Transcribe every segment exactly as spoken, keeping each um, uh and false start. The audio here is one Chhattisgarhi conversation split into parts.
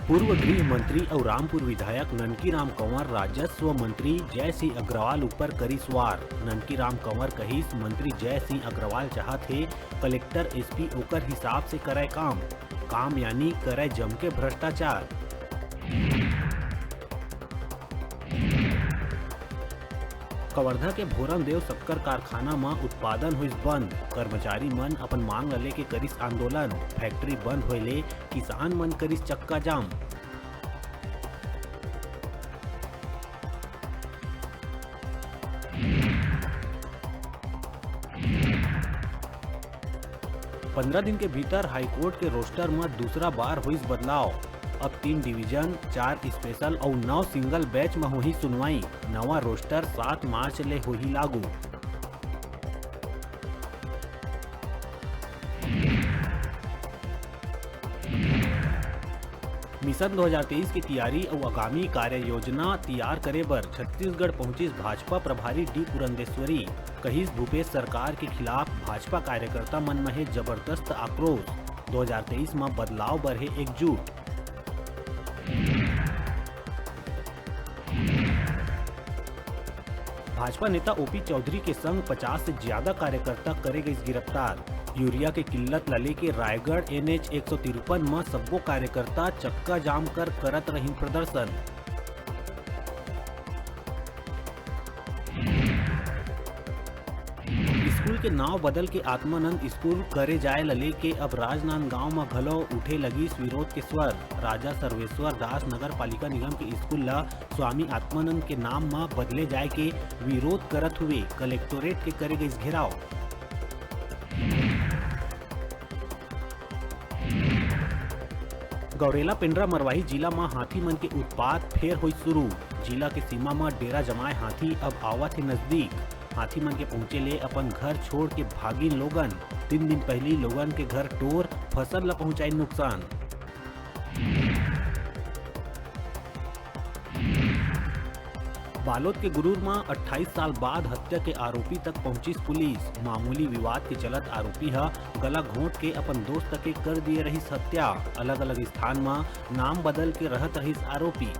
पूर्व गृह मंत्री अउ रामपुर विधायक ननकी राम कंवर राजस्व मंत्री जय सिंह अग्रवाल ऊपर करिस वार। ननकी राम कंवर कहिस, मंत्री जय सिंह अग्रवाल चाहत हे कलेक्टर, एसपी ओकर हिसाब से करय काम। काम यानी करय जम के भ्रष्टाचार। कवर्धा के भोरमदेव शक्कर कारखाना म उत्पादन होइस बंद। कर्मचारी मन अपन मांग ल लेके करिस आंदोलन। फैक्ट्री बंद होए ले किसान मन करिस चक्का जाम। पंद्रह दिन के भीतर हाईकोर्ट के रोस्टर म दूसरा बार होइस बदलाव। अब तीन डिवीजन, चार स्पेशल अउ नौ सिंगल बेंच म होही सुनवाई। नवा रोस्टर सात मार्च ले होही लागू। मिशन दो हज़ार तेईस के तियारी अउ आगामी कार्य योजना तियार करे बर छत्तीसगढ़ पहुंचिस भाजपा प्रभारी डी पुरंदेश्वरी। कहिस, भूपेश सरकार के खिलाफ भाजपा कार्यकर्ता मन म हे जबरदस्त आक्रोश। दो हज़ार तेईस म बदलाव बर हे एकजुट। भाजपा नेता ओपी चौधरी के संग पचास से ज्यादा कार्यकर्ता करे गइस गिरफ्तार। यूरिया के किल्लत ल लेके रायगढ़ एनएच एक सौ तिरपन म सब्बो कार्यकर्ता चक्का जाम कर करत रहिन प्रदर्शन। स्कूल के नाव बदल के आत्मानंद स्कूल करे जाए ल लेके अब राजनांदगांव म घलो उठे लगिस विरोध के स्वर। राजा सर्वेश्वर दास नगर पालिका निगम के स्कूल ल स्वामी आत्मानंद के नाम म बदले जाए के विरोध करत हुए कलेक्टोरेट के करे गइस घेराव। गौरेला पेंड्रा मरवाही जिला म हाथी मन के उत्पात फेर होइस शुरू। जिला के सीमा म डेरा जमाए हाथी अब आवत हे नजदीक। हाथी मन के पहुंचे ले अपन घर छोड़ के भागिन लोगन। तीन दिन पहिली लोगन के घर टोर, फसल ल पहुंचाइन नुकसान। बालोद के गुरूर म अट्ठाईस साल बाद हत्या के आरोपी तक पहुंचिस पुलिस। मामूली विवाद के चलत आरोपी ह गला घोंट के अपन दोस्त के कर दिए रहिस हत्या। अलग-अलग स्थान म नाम बदल के रहत रहिस आरोपी।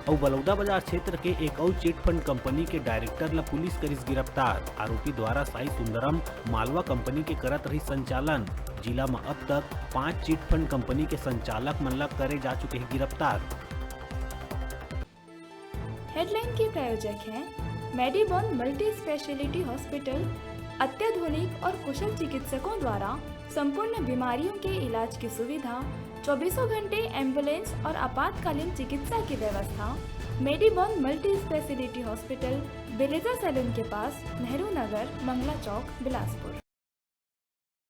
अउ बलौदाबाजार क्षेत्र के एक अउ चिट फंड कंपनी के डायरेक्टर ल पुलिस करिस गिरफ्तार। आरोपी द्वारा साई सुंदरम मालवा कंपनी के करत रहिस संचालन। जिला म अब तक पांच चिट फंड कंपनी के संचालक मन ल करे जा चुके हे गिरफ्तार। हेडलाइन के प्रायोजक हैं मेडीबॉन मल्टी स्पेशलिटी हॉस्पिटल। अत्याधुनिक और कुशल चिकित्सकों द्वारा संपूर्ण बीमारियों के इलाज की सुविधा, चौबीसों घंटे एम्बुलेंस और आपातकालीन चिकित्सा की व्यवस्था। मेडीबॉन मल्टी स्पेशलिटी हॉस्पिटल, बिलेजा सैलून के पास, नेहरू नगर, मंगला चौक, बिलासपुर।